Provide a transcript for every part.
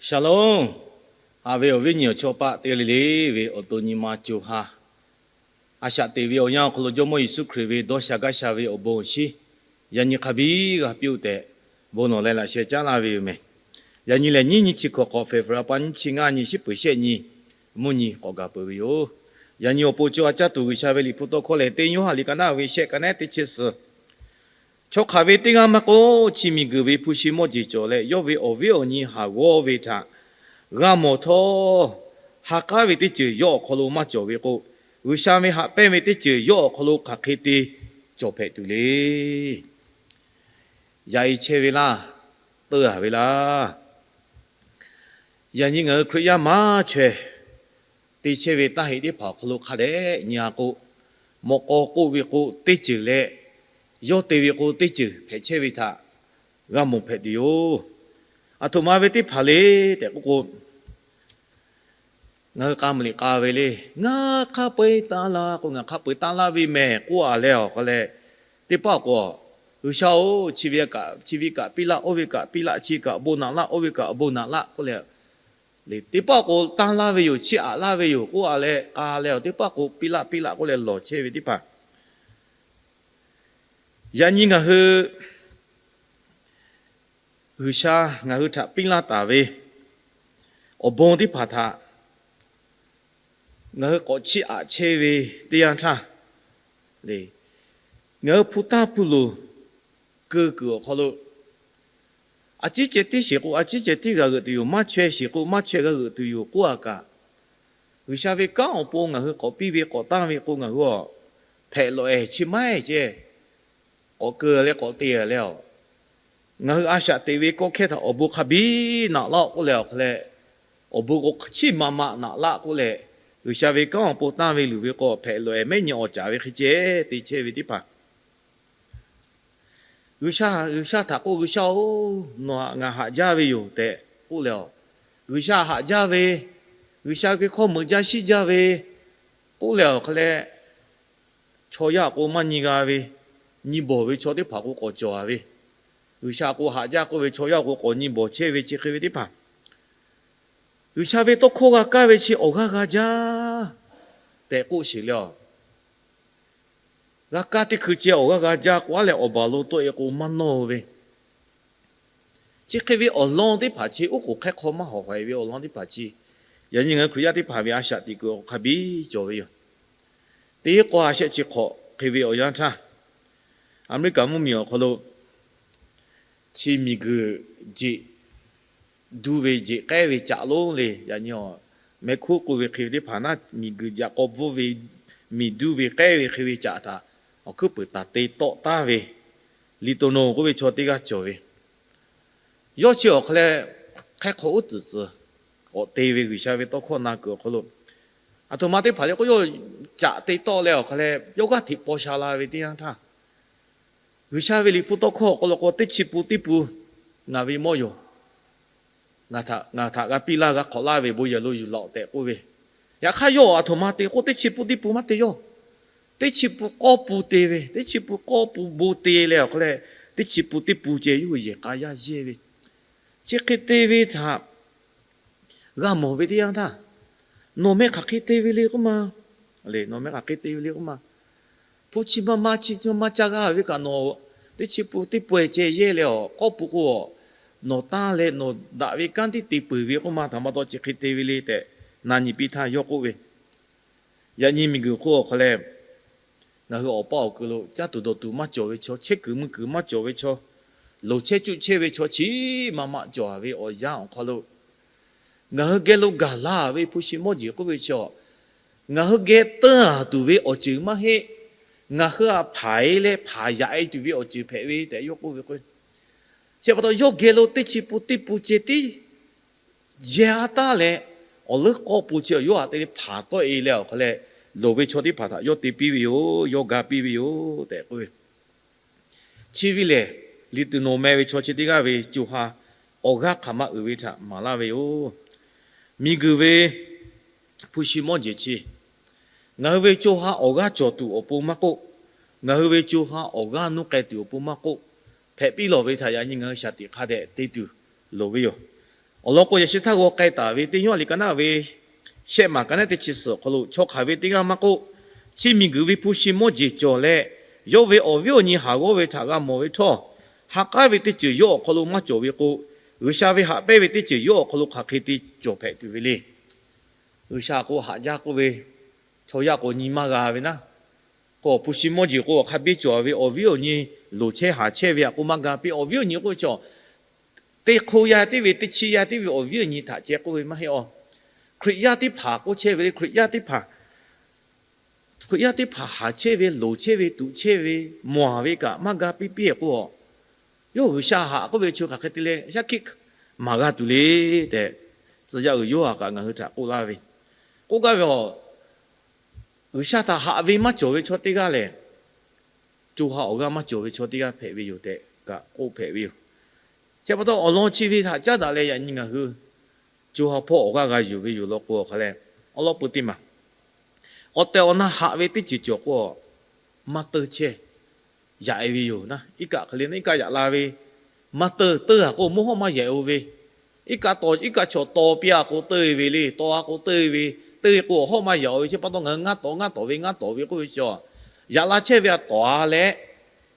Shalom. Haꞈ ve awˬ viˉ nyi awˬ chawˇ paˆ teˇ g'aˇ le le ve awˬ to nyi ma co ha, a shaꞈ teꞈ ve awˬ yanˇ awˬ hk'aw lo Jawˇmawˇ Yeˍsuˆ Hkriꞈ ve dawˇ sha gaˇ sha ve awˬ bon awˬ shinˉ, yaꞈ nyi hk'a biˇ g'a piˇ-oˆ tehꞈ, bon lawˬ leh laꞈ sheh caˉ laˇ ve yoˬ mehˬ. Yaꞈ nyi lehˬ nyiˇ nyi chi hkawꞈ hk'awꞈ, February pa nyiˇ chi ngaˇ nyi, shiˉ peuˍ shehˆ nyi, mvuhˇ nyi k'awꞈ gaˬ peuˬ ve yoˬ. Yaꞈ nyi awˬ pon co ha caˇ tuˬ G'uiˬsha ve liꞈ hpu tawˇ hkawˇ lehˬ, teˇ Yoˇhanˬ liꞈ ka naˆ ve shehˆ, ka naˆ teˇ chi suhˍ, chaw hk'aˬ ve teˇ g'aˇ maˇ k'oˆ, chi miˬguiˬ ve hpu shi mawˇ jeˬ cawˬ leh, yawˇ ve awˬ viˉ awˬ nyi haˍ g'awˇ ve htaꞈ g'a mawˬ htawˇ, ha k'aˉ ve teˇ ceuˬ yawˇ awˬ hk'aw lo maˇ cawˬ ve k'o, G'uiˬsha ve haꞈ pehnˇ ve teˇ ceuˬ yawˇ awˬ hk'aw lo hk'aˬ hk'e te cawˬ hpehꞈ tuˬ le. Yaꞈ e chehˇ ve laˇ, teuˇ a ve laˇ. Yaꞈ nyi ngaˬ hui Hkriꞈ yaˇ maˇ chaweh te chehˇ ve taˇ heꞈ teˇ hpaˍ awˬ hk'aw lo hk'a dehꞈ nyi a k'o, mawꞈ k'aw k'oˆ ve k'o teˇ ceuˬ leh, yawˇ te ve k'o teˇ ceuˬ hpehꞈ chehˇ ve htaꞈ g'a mawˬ hpehꞈ tuˬ yoˬ. Aˬ htoꞈ ma ve teˇ hpaˍ le tehꞈ k'oˆ k'o, ngaˬ hui k'a mvuh liꞈ k'a ve le, ngaˬ hk'a peu-eˬ tanˇ laˇ k'o, ngaˬ hk'a peu-eˬ tanˇ laˇ ve mehˬ k'oˆ a leh awˬ hk'aw leh, teˇ pawˆ k'o, G'uiˬsha-oˬ, chi ve kaꞈ piˇ laˇ, oˇ ve kaꞈ piˇ laˇ, chi kaꞈ bon naꞈ laˇ, oˇ ve kaꞈ bon naꞈ laˇ k'oˆ leh, teˇ pawˆ k'o tanˇ laˇ ve yoˬ, chiˇ aꞈ laˇ ve yoˬ k'oˆ a leh k'a leh awˬ, teˇ pawˆ k'o piˇ laˇ piˇ laˇ k'oˆ leh lawˬ chehˇ ve teˇ hpaˍ. Yaꞈ nyi ngaˬ hui G'uiˬsha ngaˬ hui htaꞈ piˇ laˇ taˍ ve awˬ bon teˇ hpaˍ htaꞈ ngaˬ hui k'awꞈ chiˇ aꞈ chehˇ ve teˇ yanˇ htaˇ, ngaˬ hui hpu taˇ hpu loˍ keu kuiˬ awˬ hk'aw lo, a ciˉ ceh tiˉ sheˍ k'o a ciˉ ceh tiˉ g'a g'euꞈ tuˬ yoˬ, maˇ chaweh sheˍ k'o maˇ chaweh g'a g'euꞈ tuˬ yoˬ k'oˆ a kaꞈ, G'uiˬsha ve kanˉ awˬ pon ngaˬ hui k'awꞈ piˇ ve k'awꞈ tanˇ ve k'o, ngaˬ hui a hpehꞈ lawꞈ-ehˍ chi maˇ heˆ ceh k'awꞈ keu leh k'awꞈ te leh awˬ, ngaˬ hui a shaꞈ teꞈ ve kawˆ hkehˇ htaꞈ awˬ bon hk'a biˇ naꞈ laˇ k'oˆ leh awˬ hk'a leh, awˬ bon k'o chiˇ ma ma naꞈ laˇ k'oˆ leh, G'uiˬsha ve kanˉ awˬ pon tanˇ ve luˬ ve k'o, hpehꞈ lawꞈ-ehˍ mehˉ nyi awˬ caˍ ve hk'e ceh te chehˇ ve teˇ hpaˍ. G'uiˬsha, G'uiˬsha htaꞈ k'o, G'uiˬsha-oˬ, nawˬ htaꞈ ngaˬ haꞈ jaˇ ve yoˬ tehꞈ k'oˆ leh awˬ, G'uiˬsha haꞈ jaˇ ve, G'uiˬsha ve hkawˇ meuꞈ jaˇ shiˉ jaˇ ve k'oˆ leh awˬ hk'a leh, chaw yaˇ k'o maˇ nyi g'a ve, nyi bawˬ ve chaw teˇ hpaˍ k'o k'awꞈ cawˬ a ve, G'uiˬsha k'o haꞈ jaˇ k'oˆ ve chaw yaˇ k'o k'awꞈ nyi bawˬ chehˇ ve chi hk'e ve teˇ hpaˍ. G'uiˬsha ve tawˇ hkawˇ g'a kaˇ ve chi awˬ g'aˇ g'a jaˇ tehꞈ k'oˆ sheˍ leh awˬ, g'a kaˇ teˇ hkui ceh awˬ g'aˇ g'a jaˇ k'oˆ a leh awˬ baˬ lo tawˆ e k'o maˇ nawˇ ve, chi hk'e ve awˬ lawn teˇ hpaˍ chi, oˉ k'oˍ hk'ehˇ hk'aw maˇ hawˍ hawˍ e ve awˬ lawn teˇ hpaˍ chi, yaꞈ nyi ngaˬ hui Hkriꞈ yaˇ teˇ hpaˍ ve a shaꞈ teꞈ kuiˬ awˬ hk'a biˇ cawˬ ve yoˬ. Teˇ k'awˇ a shehˆ chi hk'awꞈ hk'e ve awˬ yanˇ htaˇ, Aˍmeˍriˆkaˍ mvuhˇmiˬ awˬ hk'aw lo chi miˬguiˬ jeꞈ duˇ ve jeꞈ k'ehˉ ve caꞈ lonˉ le. Yaꞈ nyi awˬ mehˆ hkuˉ k'oˆ ve hk'e ve teˇ hpaˍ naˉ, miˬguiˬ yaꞈ k'aw bvuhˇ ve miˬ duˇ ve k'ehˉ ve hk'e ve caꞈ htaꞈ awˬ hkuiˉ puiˍ taˍ te tawˆ taˍ ve, Liꞈ toˍ noˍ k'oˆ ve chaw teˇ g'aˇ cawˬ ve, yawˇ chi awˬ hk'a leh hk'ehˇ hk'aw uˉ tcuhˍ tcuhˍ k'awꞈ te ve G'uiˬsha ve tawˇ hkawˇ na kuiˬ awˬ hk'aw lo, aˬ htoꞈ ma teˇ hpaˍ le k'o, yawˇ caꞈ te tawˆ leh awˬ hk'a leh yawˇ g'aˇ hteꞈ paw sha la ve teˇ yanˇ htaˇ, G'uiˬsha ve liꞈ hpu tawˇ hkawˇ awˬ hk'aw lo k'o, teˇ chi pun teˇ pun ngaˬ ve mawˇ yoˬ, ngaˬ htaꞈ g'a piˇ laˇ g'a hk'awꞈ laˇ ve bon yehˬ lo yuˬ laꞈ-oꞈ tehꞈ k'oˆ ve. Yaꞈ hk'aˇ yawˇ aˬ htoꞈ ma te k'o, teˇ chi pun teˇ pun maˇ te yawˇ, teˇ chi pun k'awˇ pun te ve, teˇ chi pun k'awˇ pun bon te leh awˬ hk'a leh, teˇ chi pun teˇ pun ceh yawˇ hui yehˬ k'a yaˇ yehˇ ve, chi hk'e te ve htaꞈ g'a mawˬ ve teˇ yanˇ htaˇ, nawˬ meh hk'aˬ hk'e te ve le k'oˆ ma, nawˬ meh hk'aˬ hk'e te ve le k'oˆ ma, hpu chi ma ma chi ma ca g'a ve kaꞈ nawˬ teˇ chi pun teˇ pun ceh yehˇ leh awˬ k'awˇ pun k'o, nawˬ tanˇ leh nawˬ daꞈ ve kanˉ tiˉ te peuˬ ve k'oˆ ma, htaꞈ ma taw chi hk'e te ve le tehꞈ na nyi piˇ htaˇ yawˇ k'oˆ ve, yaꞈ nyi miˬguiˬ hk'oˆ awˬ hk'a leh, ngaˬ hui awˬ paˇ awˬ kuiˬ lo caˇ tuˬ dawˬ tuˬ maˇ cawˬ ve chaw, chehˇ kuiˬ mui kuiˬ maˇ cawˬ ve chaw, loˍ chehˇ cuˆ chehˇ ve chaw chi ma ma cawˬ ve awˬ yanˇ awˬ hk'aw lo, ngaˬ hui geh lo gaˬ la ve hpu shi mawˇ jeˬ k'oˆ ve chi, ngaˬ hui geh teuˇ a tuˬ ve awˬ ceuˬ maˇ heˆ. Ngaˬ hui a hpanˍ e leh hpanˍ yaꞈ e tuˬ ve awˬ ceuˬ hpehꞈ ve tehꞈ yawˇ k'oˆ ve k'o, chi pa taw yawˇ geh lo teˇ chi pun teˇ pun ceh tiˉ yehˇ a taˉ leh, awˬ leuˉ k'awˇ pun chi yawˇ htaꞈ te leh hpanˍ tawˆ e leh awˬ hk'a leh, loˍ ve chaw teˇ hpaˍ htaꞈ yawˇ te piˇ ve yoˬ, yawˇ ga piˇ ve yoˬ tehꞈ k'oˆ ve. Chi ve lehˬ, Liꞈ tuˍ noˍ meh ve chaw chi teˇ g'aˇ ve co ha awˬ g'aˇ hk'aˬ ma uiˍ ve htaꞈ maˍ laˇ ve yoˬ. Miˬguiˬ ve hpu shi mawˇ jeˬ chi, ngaˬ hui ve co ha awˬ g'aˇ cawˬ tuˬ awˬ pon maˇ k'oˆ, ngaˬ hui ve co ha awˬ g'aˇ nuˇ k'ai tuˬ awˬ pon maˇ k'oˆ, hpehꞈ piˇ lawˬ ve htaꞈ yaꞈ nyi ngaˬ hui shaˍ tiꞈ hk'a dehꞈ te tuˬ loˍ ve yoˬ. Awˬ lawn k'o, yaꞈ sheh htaˇ g'aw k'ai taˍ ve teˇ yawˇ liꞈ ka naˉ ve shehˆ maˬ ka naˉ teˇ chi suhˍ awˬ hk'aw lo, chaw hk'aˬ ve teˇ g'aˇ maˇ k'oˆ, chi miˬguiˬ ve hpu shi mawˇ jeˬ cawˬ leh, yawˇ ve awˬ viˉ awˬ nyi haˍ g'awˇ ve htaꞈ g'a mawˬ ve htawˇ, ha k'aˉ ve teˇ ceuˬ yawˇ awˬ hk'aw lo maˇ cawˬ ve k'o, G'uiˬsha ve haꞈ pehnˇ ve teˇ ceuˬ yawˇ awˬ hk'aw lo hk'aˬ hk'e te cawˬ hpehꞈ tuˬ ve le. G'uiˬsha k'o haꞈ jaˇ k'oˆ ve, chaw yaˇ k'o nyi maˇ g'a ve naˉ. K'o hpu shi mawˇ jeˬ k'o, awˬ hk'a biˇ cawˬ ve awˬ viˉ awˬ nyi loˍ chehˇ haˍ chehˇ ve htaꞈ k'oˆ maˇ g'a piˇ. Awˬ viˉ awˬ nyi k'oˆ ve chaw, teˇ hk'oˆ yaˇ tiˉ ve, teˇ chi yaˇ tiˉ ve awˬ viˉ awˬ nyi htaꞈ ceh k'oˆ ve maˇ heˆ awˬ. Hkriꞈ yaˇ teˇ hpaˍ k'oˆ chehˇ ve le, Hkriꞈ yaˇ teˇ hpaˍ, Hkriꞈ yaˇ teˇ hpaˍ haˍ chehˇ ve, loˍ chehˇ ve, tuꞈ chehˇ ve, mawˬ ve kaꞈ maˇ g'a piˇ piˇ k'o, yawˇ G'uiˬsha haꞈ k'oˆ ve chi hk'aˬ hk'e te leh shaˉ hkiˆ maˍ g'a tuˬ le tehꞈ, tcuh yaˇ uiˍ Yoˇhanˬ kaꞈ ngaˬ hui htaꞈ k'oˆ laˇ ve. K'oˆ gaˇ ve awˬ, G'uiˬsha htaꞈ haꞈ ve maˇ cawˬ ve chaw teˇ g'aˇ lehˬ, co ha awˬ g'aˇ maˇ cawˬ ve chaw teˇ g'aˇ hpehꞈ ve yoˬ tehꞈ kaꞈ k'oˆ hpehꞈ ve yoˬ. Chi pa taw awˬ lawn chi ve htaꞈ caˉ daꞈ leh yaꞈ nyi ngaˬ hui co ha hpawˇ awˬ g'aˇ g'a yuˬ ve yoˬ law k'o, awˬ hk'a leh awˉ lawˉ peu teˇ maˬ awˬ tehˬ awˬ na haꞈ ve teˇ ceuˬ cawˬ k'o, maˇ teuˇ chehˇ yaꞈ e ve yoˬ naˉ. Iˉ kaˆ hk'e le naˉ, iˉ kaˆ yaꞈ la ve, maˇ teuˇ, teuˇ a k'o mvuhˇ hawˉ maˇ yaꞈ-e oˬ ve, iˉ kaˆ tawˍ iˉ kaˆ chaw taw piˇ a k'o teuˇ e ve le, taw a k'o teuˇ e ve, teuˇ e k'o awˬ hawˉ maˇ yaꞈ-o ve. Chi pa taw ngaˬ hui ngaˇ tawˍ ngaˇ tawˍ ve ngaˇ tawˍ ve k'oˆ ve chi, yaꞈ la chehˇ ve a tawˍ a leh,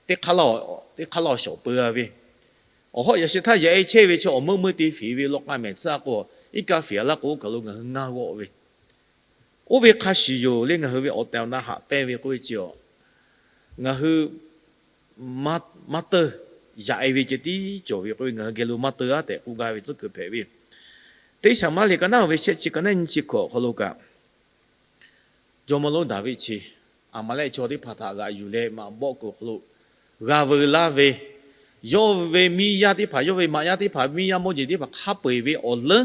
teˇ hk'aˇ la, teˇ hk'aˇ la shawˍ peu a ve, awˬ hawˉ yaꞈ sheh htaˇ yaꞈ e chehˇ ve chi awˬ meuˇ meuˇ te feˍ ve law k'aˇ mehˍ tcuhˉ a k'o, iˉ kaˆ feˍ a laˇ k'o, oˇ kaˬ lo ngaˬ hui ngaˇ g'awˆ ve, oˇ ve hk'a shuˍ yoˬ le. Ngaˬ hui ve awˬ tehˬ awˬ na haꞈ pehnˇ ve k'oˆ ve chi a, ngaˬ hui maˇ teuˇ yaꞈ e ve ceh tiˉ cawˬ ve k'oˆ ve, ngaˬ hui geh lo maˇ teuˇ a tehꞈ k'oˆ gaˇ ve tcuhˉ kuiˬ hpehꞈ ve yoˬ. Teˇ Saˍmo liꞈ ka naˉ ve shehˆ chi ka naˉ nyi chi hkawꞈ awˬ hk'aw lo kaꞈ, jawˇmawˇ lonˉ Daˍviˆ chi Aˍmaˍlehˆ chaw teˇ hpaˍ htaꞈ g'aꞈ yuˬ leh maꞈ bawˆ kuiˬ awˬ hk'aw lo g'a veu laˇ ve, yawˇ ve miˇ yaˇ teˇ hpaˍ, yawˇ ve maꞈ yaˇ teˇ hpaˍ, miˇ yaˇ mawˇ jeˬ teˇ hpaˍ hk'a peu eˬ ve awˬ leuˉ,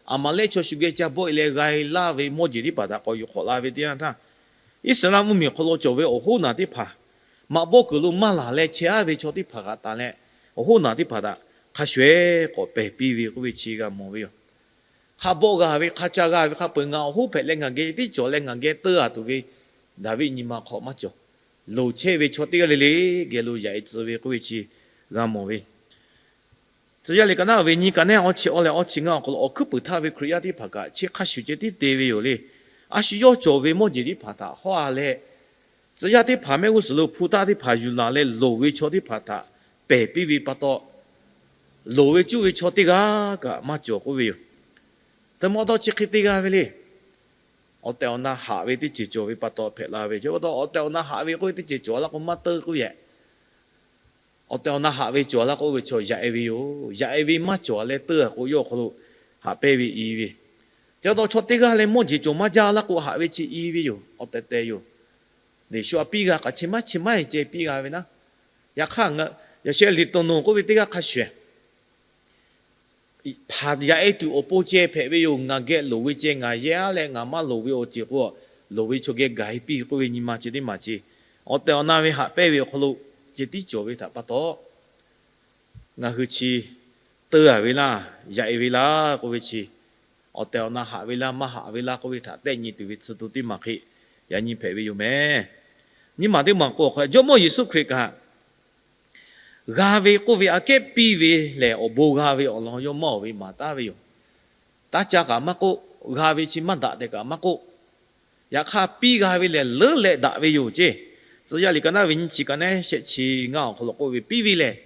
Aˍmaˍlehˆ chaw shu geh ca bawˆ e leh g'a e laˇ ve mawˇ jeˬ teˇ hpaˍ htaꞈ k'awꞈ yuˬ hk'awꞈ la ve teˇ yanˇ htaˇ, Iˉsaˍreˍlaˆ mvuhˇmiˬ awˬ hk'aw lo cawˬ ve awˬ hoˉ naˬ teˇ hpaˍ maꞈ bawˆ kuiˬ lo maˇ laˬ leh chehˇ aˉ ve chaw teˇ hpaˍ htaꞈ tanˬ leh, awˬ hoˉ naˬ teˇ hpaˍ htaꞈ hk'a shuˍ ehˉ k'awꞈ pehˬ piˇ ve k'oˆ ve chi g'a mawˬ ve yoˬ. Hk'a bawˆ g'a ve, hk'a ca g'a ve, hk'a peu-eˬ ngaˬ awˬ hoˉ hpehꞈ leh ngaˬ geh tiˉ cawˬ leh ngaˬ geh teuˇ a tuˬ ve Daˍviˆ nyi ma hk'aw maˇ cawˬ. Loˍ chehˇ ve chaw teˇ g'aˇ le le geh lo yaꞈ e tcuh ve k'oˆ ve chi g'a mawˬ ve. Tcuh yaˇ liꞈ ka naˉ ve nyi ka neˉ awˇ chi awˇ leh awˇ chi ngaˇ awˬ hk'aw lo awˬ hkuiˉ puiˍ htaˇ ve Hkriꞈ yaˇ teˇ hpaˍ kaꞈ chi hk'a shuˍ ceh tiˉ te ve yoˬ le. A shu yawˇ cawˬ ve mawˇ jeˬ teˇ hpaˍ htaꞈ hawˉ a leh, tcuh yaˇ teˇ hpaˍ mehˆ g'uˇ suhˍ lo hpu taˆ teˇ hpaˍ yuˬ laˬ leh loˍ ve chaw teˇ hpaˍ htaꞈ pehˬ piˇ ve pa taw, loˍ ve cuˇ ve chaw teˇ g'aˇ kaꞈ maˇ cawˬ k'oˆ ve yoˬ. Te maˇ taw chi hk'e te g'a ve le. Awˬ tehˬ awˬ na haꞈ ve teˇ ceuˬ cawˬ ve pa taw hpehꞈ la ve. Chi pa taw awˬ tehˬ awˬ na haꞈ ve k'oˆ ve teˇ ceuˬ cawˬ a laˇ k'o maˇ teuˇ k'oˆ ve. Awˬ tehˬ awˬ na haꞈ ve cawˬ a laˇ k'oˆ ve chaw yaꞈ e ve yoˬ. Yaꞈ e ve maˇ cawˬ a leh teuˇ a k'o, yawˇ awˬ hk'aw lo haꞈ pehnˇ ve i ve. Chi pa taw chaw teˇ g'aˇ leh mawˇ jeˬ cawˬ maˇ jaˇ laˇ k'o haꞈ ve chi i ve yoˬ. Awˬ tehˬ tehˬ yoˬ. Leˬ shu a piˇ g'a k'aꞈ chi maˇ chi maˇ e ceh piˇ g'a ve naˉ. Yaꞈ hk'aˇ, yaꞈ sheh liꞈ tawˍ nawˬ k'oˆ ve teˇ g'aˇ hk'a shuˍ hpaˍ yaꞈ e tuˬ awˬ pon ceh hpehꞈ ve yoˬ. Ngaˬ geh loˍ ve ceh ngaˬ yehˇ aˉ leh ngaˬ maˇ loˍ ve awˬ ceuˬ k'o, loˍ ve chaw geh gaˬ e piˇ k'oˆ ve nyi ma ceh teˇ maˬ ceh, awˬ tehˬ awˬ na ve haꞈ pehnˇ ve awˬ hk'aw lo ceh tiˉ cawˬ ve htaꞈ pa taw, ngaˬ hui chi teuˇ a ve laˇ, yaꞈ e ve laˇ k'oˆ ve chi, awˬ tehˬ awˬ na haꞈ ve laˇ maˇ haꞈ ve laˇ k'oˆ ve htaꞈ tehˆ nyi tuˬ ve tcuh to teˇ maˬ hk'e yaꞈ nyi hpehꞈ ve yoˬ meh. Nyiˇ maˬ teˇ maˬ k'o, Jawˇmawˇ Yeˍsuˆ Hkriꞈ kaꞈ g'a ve k'oˆ ve aꞈ kehˉ piˇ ve lehˬ, awˬ bon g'a ve awˬ lawn yawˇ mawˇ ve maˍ taˉ ve yoˬ. Taˇ ca kaꞈ maˇ k'oˆ, g'a ve chi maˇ daꞈ tehꞈ kaꞈ maˇ k'oˆ, yaꞈ hk'aˇ piˇ g'a ve lehˬ leuˉ leh daꞈ ve yoˬ ceˇ. Tcuh yaˇ liꞈ ka naˉ ve nyiˇ chi ka neˉ shehˆ chi ngaˇ awˬ hk'aw lo k'oˆ ve, piˇ ve lehˬ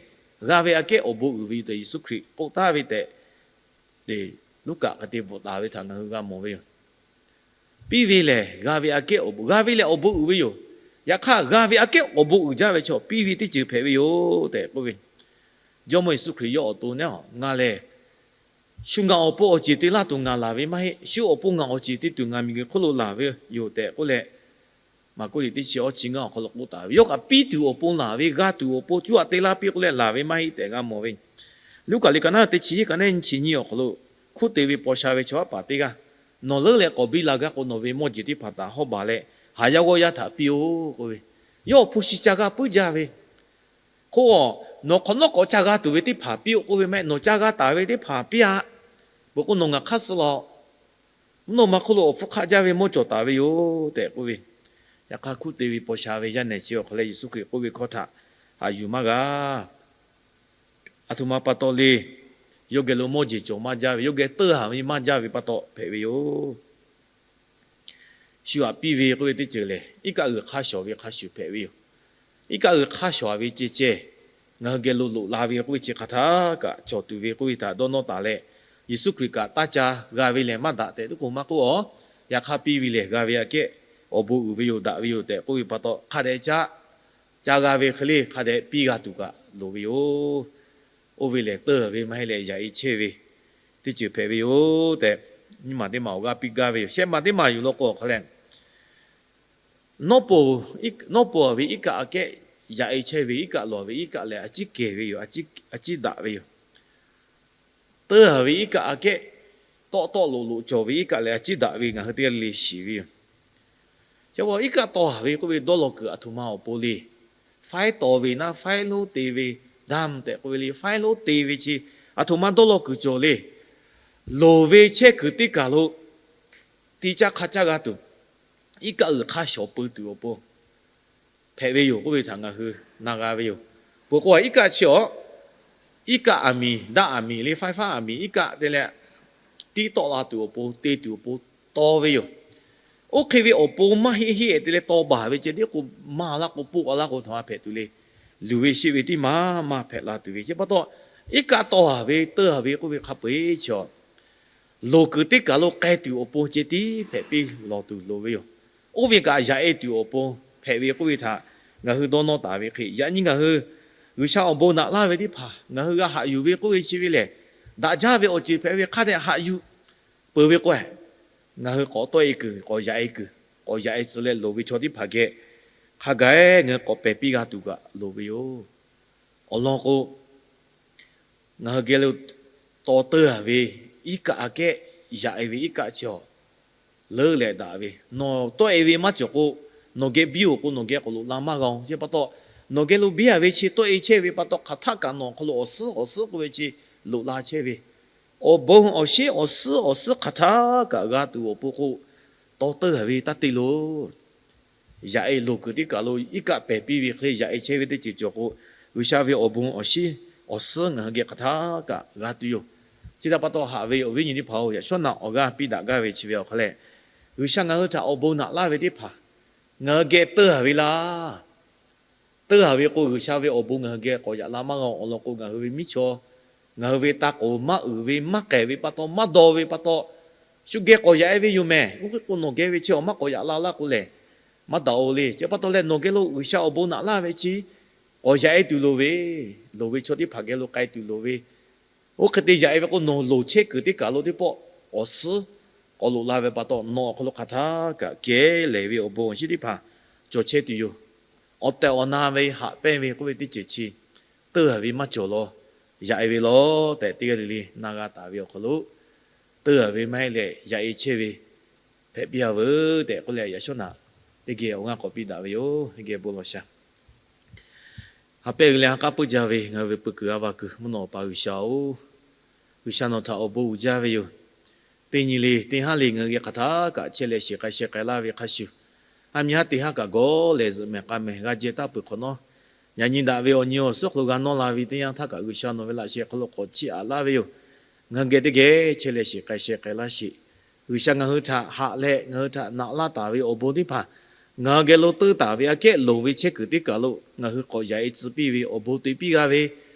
g'a ve aꞈ kehˉ awˬ bon uiˍ ve yoˬ tehꞈ Yeˍsuˆ Hkriꞈ k'oˆ taˍ ve tehꞈ Luˉkaꞈ hk'e te bvuhꞈ taˍ ve htaꞈ ngaˬ hui g'a mawˬ ve yoˬ. Piˇ ve lehˬ g'a ve aꞈ kehˉ awˬ bon, g'a ve lehˬ awˬ bon uiˍ ve yoˬ. Yaꞈ hk'aˇ g'a ve aꞈ kehˉ awˬ bon uiˍ jaˇ ve chaw piˇ ve teˇ ceuˬ hpehꞈ ve yoˬ tehꞈ k'oˆ ve. Jawˇmawˇ Yeˍsuˆ Hkriꞈ yawˇ awˬ to neˉ a ngaˬ lehˬ, shu ngaˬ awˬ pon awˬ ceˬ te laˇ tuˬ ngaˬ laˬ ve maˇ heˆ. Shu awˬ pon ngaˬ awˬ ceˬ te tuˬ ngaˬ miˬguiˬ hk'oˆ lo laˬ ve yoˬ tehꞈ k'oˆ leh, Maˍkuˆ liꞈ teˇ chi awˇ chi ngaˇ awˬ hk'aw lo k'oˆ taˍ ve, yawˇ kaꞈ piˇ tuˬ awˬ pon laˬ ve, g'a tuˬ awˬ pon cuˇ aꞈ te laˇ piˇ k'oˆ leh laˬ ve maˇ heˆ tehꞈ g'a mawˬ ve. Luˉkaꞈ liꞈ ka naˉ teˇ chi nyiˇ ka neˉ nyiˇ chi nyiˇ awˬ hk'aw lo hkunˉ te ve paw sha ve chaw haˉ paˍ teˇ g'aˇ, nawˬ leuˉ leh k'awꞈ biˇ la gaˇ k'o, nawˬ ve mawˇ jeˬ teˇ hpaˍ htaꞈ hawˉ baˬ leh haˍ yaˇ g'awˇ yaˇ htaꞈ piˇ-oˆ k'oˆ ve. Yawˇ awˬ hpu shi ca g'a puiˉ jaˇ ve k'o, nawˬ hk'awꞈ nawˉ k'awꞈ ca g'a tuˬ ve teˇ hpaˍ piˇ-oˆ k'oˆ ve meh. Nawˬ ca g'a taˍ ve teˇ hpaˍ piˇ-aꞈ. Peuˬ k'o nawˬ ngaˬ hk'aˇ suh laˬ. Mvuhˇ naw ma hk'oˆ lo awˬ hpfuhˇ hk'aˆ jaˇ ve mawˇ cawˬ taˍ ve yoˬ tehꞈ k'oˆ ve. Yaꞈ hk'aˇ hkunˉ te ve paw sha ve yaˇ nehˬ chi awˬ hk'aw leh Yeˍsuˆ Hkriꞈ k'oˆ ve hkawˇ htaꞈ haꞈ yuˬ maˇ g'a. Aˬ htoꞈ ma pa taw le. yawˇ geh lo mawˇ jeˬ cawˬ maˇ jaˇ ve, yawˇ geh teuˇ haˍ ve maˇ jaˇ ve pa taw hpehꞈ ve yoˬ. Shu aꞈ piˇ ve k'oˆ ve teˇ ceuˬ lehˬ, iˉ kaˆ g'uiˬ hk'aˇ shawˍ ve hk'a shuˍ hpehꞈ ve yoˬ. Iˉ kaˆ g'uiˬ hk'aˇ shawˍ ve ceh ceh, ngaˬ hui geh lo loꞈ la ve k'oˆ ve chi hk'aˬ htaˇ kaꞈ cawˬ tuˬ ve k'oˆ ve htaꞈ dawˇ nawˇ taˍ leh, Yeˍsuˆ Hkriꞈ kaꞈ taˇ ca g'a ve lehˬ maˇ daꞈ tehꞈ tuˉ k'o maˇ k'oˆ a. Yaꞈ hk'aˇ piˇ ve lehˬ g'a ve aꞈ kehˉ awˬ bon uiˍ ve yoˬ, daꞈ ve yoˬ tehꞈ k'oˆ ve pa taw, hk'a dehꞈ caˇ ca g'a ve hk'e le hk'a dehꞈ piˇ g'a tuˬ kaꞈ loˍ ve yoˬ. Oˇ ve lehˬ, teuˇ ve maˇ heˆ leh yaꞈ e chehˇ ve teˇ ceuˬ hpehꞈ ve yoˬ tehꞈ, nyiˇ maˬ teˇ maˬ awˬ g'aˇ piˇ gaˇ ve yoˬ. Shehˆ maˬ teˇ maˬ yuˬ law k'o awˬ hk'a leh, nawˉ peuˬ ve iˉ kaˆ aꞈ kehˉ yaꞈ e chehˇ ve iˉ kaˆ lawˬ ve iˉ kaˆ lehˬ a ciˉ kehˬ ve yoˬ, a ciˉ daꞈ ve yoˬ. Teuˇ haˍ ve iˉ kaˆ aꞈ kehˉ tawˆ tawˆ loꞈ loꞈ cawˬ ve iˉ kaˆ lehˬ a ciˉ daꞈ ve ngaˬ hui teˇ g'aˇ le le shiˍ ve yoˬ. Chi iˉ kaˆ tawˆ haˍ ve k'oˆ ve dawˇ law kuiˬ aˬ htoꞈ ma awˬ pon le. Faiˉ tawˍ ve naˉ faiˉ lonˉ te ve, damn tehꞈ k'oˆ ve le, faiˉ lonˉ te ve chi aˬ htoꞈ ma dawˇ law kuiˬ cawˬ le. Loˍ ve chehˇ kuiˬ teˇ kaˬ lo ti caˇ hk'a caˇ g'a tuˬ, iˉ kaˆ g'uiˬ hk'aˇ shawˍ peu tuˬ awˬ pon hpehꞈ ve yoˬ k'oˆ ve htaꞈ ngaˬ hui na g'a ve yoˬ. Peuˬ k'o, iˉ kaˆ chi awˬ, iˉ kaˆ aˬ miˍ, daˆ aˬ miˍ le, faiˉ faˉ aˬ miˍ iˉ kaˆ te leh tiˉ tawˆ la tuˬ awˬ pon, te tuˬ awˬ pon taw ve yoˬ. Oˇ hk'e ve awˬ pon maˇ heˆ heˆ te leh taw baˬ ve ceh tiˉ k'o, maˇ laˇ k'o, poˆ a laˇ k'o, htaꞈ ma hpehꞈ tuˬ le. Luˬ ve sheˆ ve tiˉ maˇ maˇ hpehꞈ la tuˬ ve. Chi pa taw, iˉ kaˆ tawˆ haˍ ve teuˇ haˍ ve k'oˆ ve hk'a peu-eˬ chi awˬ, loˍ kuiˬ teˇ kaˬ lo k'ai tuˬ awˬ pon ceh tiˉ hpehꞈ piˇ lawˬ tuˬ loˍ ve yoˬ. Oˇ ve kaꞈ yaꞈ e tuˬ awˬ pon hpehꞈ ve k'oˆ ve htaꞈ ngaˬ hui dawˇ nawˇ taˍ ve hk'e, yaꞈ nyi ngaˬ hui G'uiˬsha awˬ bon naꞈ laˇ ve teˇ hpaˍ ngaˬ hui g'a haꞈ yuˬ ve k'oˆ ve chi ve lehˬ, daꞈ jaˇ ve awˬ ceuˬ hpehꞈ ve hk'a dehꞈ haꞈ yuˬ peuˬ ve k'o, ngaˬ hui k'awꞈ tawˆ e kuiˬ, k'awꞈ yaꞈ e kuiˬ, k'awꞈ yaꞈ e tcuh leh loˍ ve chaw teˇ hpaˍ geh hk'a gaˬ ngaˬ hui k'awꞈ pehˬ piˇ g'a tuˬ kaꞈ loˍ ve yoˬ. Awˬ lawn k'o, ngaˬ hui geh lo taw teuˇ haˍ ve iˉ kaˆ aꞈ kehˉ yaꞈ e ve iˉ kaˆ chi awˬ, leuˉ leh daꞈ ve, nawˬ tawˆ e ve maˇ cawˬ k'o, nawˬ geh biˇ-oˬ k'o nawˬ geh k'awꞈ loꞈ la maˇ g'a-oˬ. Chi pa taw, nawˬ geh lo biˇ a ve chi tawˆ e chehˇ ve pa taw, hk'aˬ htaˆ kaꞈ nawˬ awˬ hk'aw lo awˬ suhˉ awˬ suhˉ k'oˆ ve chi loꞈ la chehˇ ve, awˬ bon awˬ shinˉ awˬ suhˉ awˬ suhˉ hk'aˬ htaˆ kaꞈ g'a tuˬ awˬ pon k'o, taw teuˇ haˍ ve taˇ te loˬ. Yaꞈ e loˍ kuiˬ teˇ kaˬ lo iˉ kaˆ pehˬ piˇ ve hk'e yaꞈ e chehˇ ve teˇ ceuˬ cawˬ k'o, G'uiˬsha ve awˬ bon awˬ shinˉ awˬ suhˉ ngaˬ hui geh hk'aˬ htaˆ kaꞈ g'a tuˬ yoˬ. Chi htaꞈ pa taw haꞈ ve awˬ viˉ nyi teˇ hpaˍ-oˬ, yaꞈ shawˉ naꞈ awˬ g'aˇ piˇ daꞈ gaˇ ve chi ve awˬ hk'a lehˬ, G'uiˬsha ngaˬ hui htaꞈ awˬ bon naꞈ laˇ ve teˇ hpaˍ ngaˬ hui geh teuˇ haˍ ve laˇ. Teuˇ haˍ ve k'o, G'uiˬsha ve awˬ bon ngaˬ hui geh k'awꞈ yaꞈ la maˇ g'a-oˬ. Awˬ lawn k'o, ngaˬ hui ve miˉ chaw, ngaˬ hui ve ta k'oˍ maˇ uiˍ ve, maˇ k'ehˬ ve pa taw, maˇ daw ve pa taw, shu geh k'awꞈ yaꞈ e ve yoˬ mehˬ. Oˇ hk'e k'o, nawˬ geh ve chi awˬ maˇ k'awꞈ yaꞈ la laˇ k'o lehˬ, maˇ daꞈ-oˬ le. Chi pa taw leh, nawˬ geh lo G'uiˬsha awˬ bon naꞈ laˇ ve chi k'awꞈ yaꞈ e tuˬ loˍ ve, loˍ ve chaw teˇ hpaˍ geh lo k'ai tuˬ loˍ ve, oˇ hk'e te yaꞈ e ve k'o, nawˬ loˍ chehˇ kuiˬ teˇ kaˬ lo teˇ pawˆ awˬ suhˉ k'awꞈ loꞈ la ve pa taw, nawˬ awˬ hk'aw lo hk'aˬ htaˆ kaꞈ kehˉ lehˬ ve awˬ bon awˬ shinˉ teˇ hpaˍ cawˬ chehˇ tuˬ yoˬ. Awˬ tehˬ awˬ na ve haꞈ pehnˇ ve k'oˆ ve teˇ ceuˬ chi, teuˇ haˍ ve maˇ cawˬ law, yaꞈ e ve law tehꞈ teˇ g'aˇ le le na g'a taˍ ve awˬ hk'aw lo, teuˇ haˍ ve maˇ heˆ leh yaꞈ e chehˇ ve hpehꞈ piˇ a veuˬ tehꞈ k'oˆ leh, yaꞈ shawˉ naꞈ teˇ geh awˬ g'aˇ k'awꞈ piˇ daꞈ ve yoˬ. Teˇ geh bon lawˬ sha. Ha pehˇ g'uiˬ leh ha k'aˉ puiˉ jaˇ ve ngaˬ hui ve pui kuiˬ a va kuiˬ mvuhˇ naw awˬ pa G'uiˬsha-oˬ, G'uiˬsha nawˬ htaꞈ awˬ bon uiˍ jaˇ ve yoˬ. Teˇ nyi le teˇ haˉ le ngaˬ hui geh hk'aˬ htaˆ kaꞈ chehˇ leh shiˍ k'ai sheh k'ai laˇ ve hk'a shuˍ, ha nyi haˉ teˇ haˉ kaꞈ gawˇ lehˬ zuhꞈ mehˍ k'a mehˍ g'a jehˇ taˇ peuˬ hk'awꞈ nawˉ, yaꞈ nyi daꞈ ve awˬ nyi awˬ suhˉ hk'aw lo g'a nawˇ la ve teˇ yanˇ htaˇ kaꞈ G'uiˬsha nawˬ ve laꞈ sheh hk'aw lo k'awꞈ chiˇ aꞈ laˇ ve yoˬ. Ngaˬ hui geh teˇ geh chehˇ leh shiˍ k'ai sheh k'ai laˇ sheˍ. G'uiˬsha ngaˬ hui htaꞈ haꞈ leh ngaˬ hui htaꞈ naꞈ laˇ taˍ ve awˬ bon teˇ hpaˍ, ngaˬ hui geh lo teuˇ taˍ ve aꞈ kehˉ loˍ ve chehˇ kuiˬ teˇ kaˬ lo ngaˬ hui k'awꞈ yaꞈ e tcuh piˇ ve awˬ bon te piˇ g'a ve,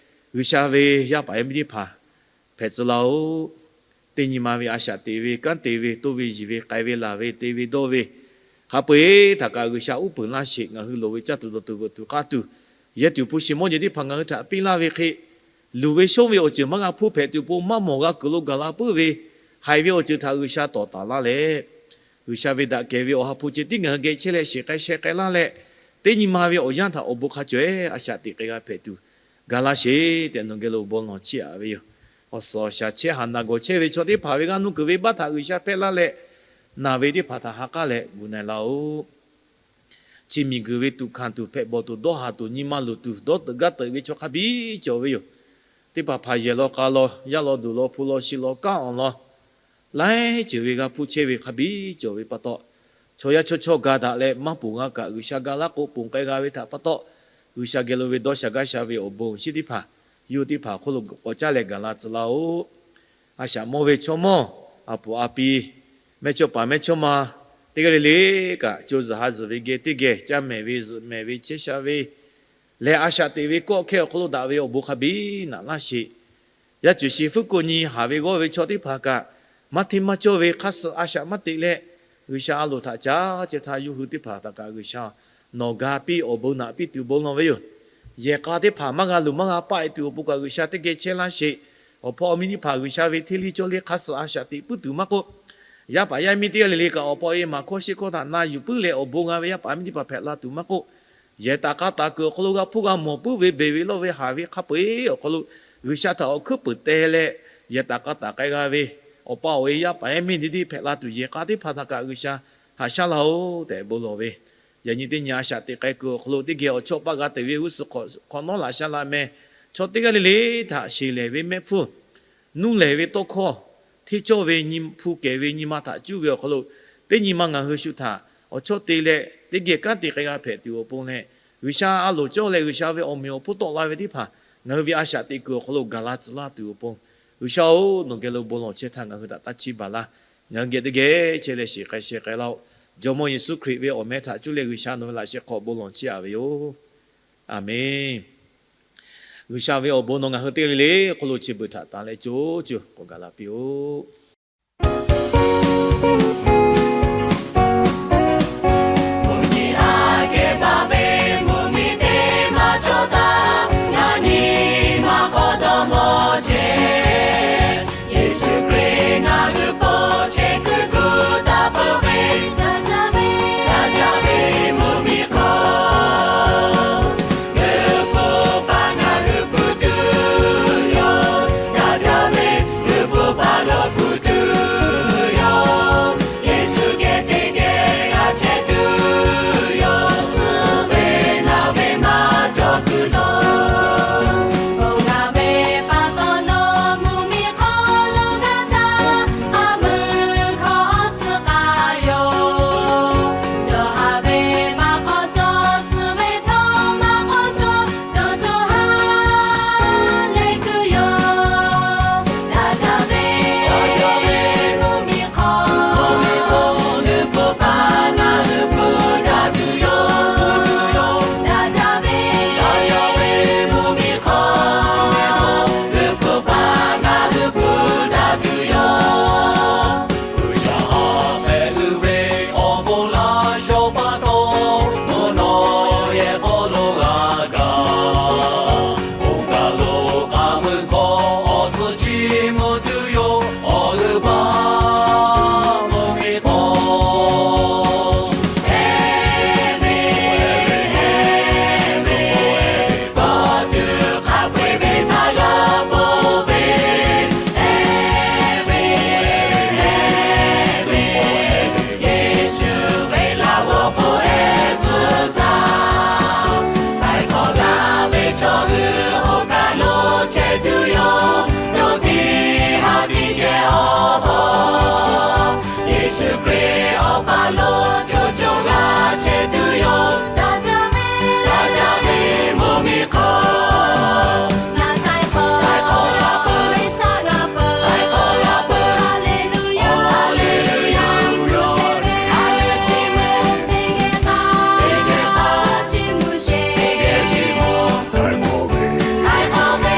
G'uiˬsha ve yaˇ paˍ yaˇ miˇ teˇ hpaˍ hpehꞈ tcuh laˇ-oˆ. Teˇ nyi ma ve a shaꞈ teꞈ ve kanˉ te ve toˇ ve yiˬ ve k'ai ve laˬ ve te ve dawˇ ve, hk'a peu-eˬ htaꞈ kaꞈ G'uiˬsha uˉ peunˍ laˇ sheˍ. Ngaˬ hui loˍ ve caˇ tuˬ dawˬ tuˬ veuꞈ tuˬ k'aˇ tuˬ, yehˬ tuˬ hpu shi mawˇ jeˬ teˇ hpaˍ ngaˬ hui htaꞈ piˇ laˇ ve hk'e, luˬ ve shonˇ ve awˬ ceuˬ maˇ g'a hpuˇ hpehꞈ tuˬ awˬ pon maˇ mawˬ g'a kuiˬ lo gaˬ la puiˉ ve, haiˬ ve awˬ ceuˬ htaꞈ G'uiˬsha tawˍ taˍ laˇ leh, G'uiˬsha ve daꞈ kehˬ ve awˬ ha hpu ceh tiˉ ngaˬ hui geh chehˇ leh shiˍ k'ai sheh k'ai laˇ leh, teˇ nyi ma ve awˬ yanˇ htaꞈ awˬ bon hk'a caweh a shaꞈ teꞈ k'ai g'a hpehꞈ tuˬ gaˬ laˇ sheˍ tehꞈ nawˬ geh lo bon lawˬ chiˇ aꞈ ve yoˬ. Awˬ suhˍ awˬ shaˍ chehˇ haˍ naˬ gawˬ chehˇ ve chaw teˇ hpaˍ ve g'aˇ nuˇ kuiˬ ve baˆ htaꞈ G'uiˬsha hpehˇ laˇ leh, naˬ ve teˇ hpaˍ htaꞈ ha k'aˉ leh gu na-e laˇ-oˆ. Chi miˬguiˬ ve tuꞈ hkanˍ tuˬ hpehꞈ bawˬ tuˬ dawˇ haˍ tuˬ nyi ma luˬ tuˬ dawˇ teuꞈ gaˇ teuꞈ ve chaw hk'a biˇ cawˬ ve yoˬ. Teˇ hpaˍ hpaˍ yehˬ law k'a law, yaˇ law duˬ law, hpu law shi law, kanˉ awˬ lawn laiˉ ceuˬ ve g'a hpuˇ chehˇ ve hk'a biˇ cawˬ ve pa taw, chaw yaˇ chaw chawˇ ga daꞈ leh maˇ ponˬ g'a kaꞈ G'uiˬsha ga laˇ k'o ponˬ k'ai g'a ve htaꞈ pa taw, G'uiˬsha geh lo ve dawˇ sha gaˇ sha ve awˬ bon awˬ shinˉ teˇ hpaˍ yawˇ hui teˇ hpaˍ hk'oˆ lo k'awꞈ caˉ leh gaˬ la tcuh laˇ-oˆ. A shaꞈ mawˇ ve chaw mawˇ, a puˍ a pi, mehˇchawˇ paˍ mehˇchawˇma teˇ g'aˇ le le kaꞈ, co zuhˬ ha zuhˬ ve geh teˇ geh caˇ mehˍ ve, zuhꞈ mehˍ ve, chehˇ sha ve lehˬ, a shaꞈ teꞈ ve kawˆ hkehˇ awˬ hk'aw lo daꞈ ve awˬ bon hk'a biˇ naꞈ laˇ sheˍ. Yaˇ cuˬ shi fuˉ ko nyi haˍ ve g'awˇ ve chaw teˇ hpaˍ kaꞈ, maˇ hteˇ maˇ cawˇ ve hk'aˇ suh a shaꞈ maˇ teꞈ leh, G'uiˬsha a loˍ htaꞈ caˉ ceh htaˇ, yawˇ hui teˇ hpaˍ htaꞈ kaꞈ G'uiˬsha nawˬ ga piˇ awˬ bon naꞈ piˇ tuˬ bon lawˬ ve yoˬ. Yehˬ k'a teˇ hpaˍ maˇ g'a luˬ maˇ g'a paˆ e tuˬ awˬ pon kaꞈ G'uiˬsha teˇ geh chehˇ laˇ sheˍ. Awˬ hpawˇ awˬ miˇ teˇ hpaˍ G'uiˬsha ve hteˇ liˇ cawˇ liˇ hk'aˇ suh a shaꞈ teꞈ puiˉ tuˬ maˇ k'oˆ, yaˇ paˍ yaˇ miˇ teˇ g'aˇ le le kaꞈ awˬ pa awˬ e maˍ hkawˇ sheˆ hkawˇ htaꞈ na yuˬ puiˉ leh awˬ bon g'a ve yaˇ paˍ yaˇ miˇ teˇ hpaˍ hpehꞈ la tuˬ maˇ k'oˆ, yehˬ taˍ k'a taˍ kuiˬ awˬ hk'aw lo g'a hpuˇ g'a mawˬ puiˉ ve beˬ ve lawˇ ve haˍ ve hk'a peu-eˬ awˬ hk'aw lo G'uiˬsha htaꞈ awˬ hkuiˉ peuˍ teh leh, yehˬ taˍ k'a taˍ k'ai g'a ve awˬ pa awˬ e yaˇ paˍ yaˇ miˇ deˇ deˇ hpehꞈ la tuˬ yehˬ k'a teˇ hpaˍ htaꞈ kaꞈ G'uiˬsha haꞈ shaˉ laˇ-oˆ tehꞈ bon lawˬ ve. Yaꞈ nyi teˇ nyi a shaꞈ teꞈ k'ai kuiˬ awˬ hk'aw lo teˇ geh awˬ chawˇ paˆ g'a teꞈ ve g'uˇ suhˍ hk'awꞈ nawˉ laꞈ sha la meh. Chaw teˇ g'aˇ le le htaꞈ sheˍ lehˬ ve mehˆ hpfuhˇ, nuˇ lehˬ ve tawˇ hkawˇ, hteˇ cawˇ ve nyi hpu kehˬ ve nyi ma htaꞈ cuˇ ve awˬ hk'aw lo, teˇ nyi ma ngaˬ hui shu htaꞈ awˬ chawˇ te leh teˇ geh kanˉ te k'ai g'a hpehꞈ tuˬ awˬ pon leh, G'uiˬsha a loˍ cawˇ leh G'uiˬsha ve awˬ meꞈ awˬ hponˇ tawˆ la ve teˇ hpaˍ ngaˬ hui ve a shaꞈ teꞈ kuiˬ awˬ hk'aw lo gaˬ la tcuh laˇ tuˬ awˬ pon, G'uiˬsha-oˬ, nawˬ geh lo bon lawˬ chehˇ htaˇ ngaˬ hui htaꞈ taˇ chiˇ baˬ laˇ. Ngaˬ hui geh teˇ geh chehˇ leh shiˍ k'ai sheh k'ai laˇ-oˆ. Jawˇmawˇ Yeˍsuˆ Hkriꞈ ve awˬ meh htaꞈ cuˇ leh G'uiˬsha nawˬ ve laꞈ sheh hk'aw bon lawˬ chehˇ-a ve yoˬ. Aˬmenˍ. G'uiˬsha ve awˬ bon nawˬ ngaˬ hui teˇ g'aˇ le le hk'oˆ lo chi beuꞈ htaꞈ tanˍ leh co co k'awꞈ gaˬ la piˇ-oˆ.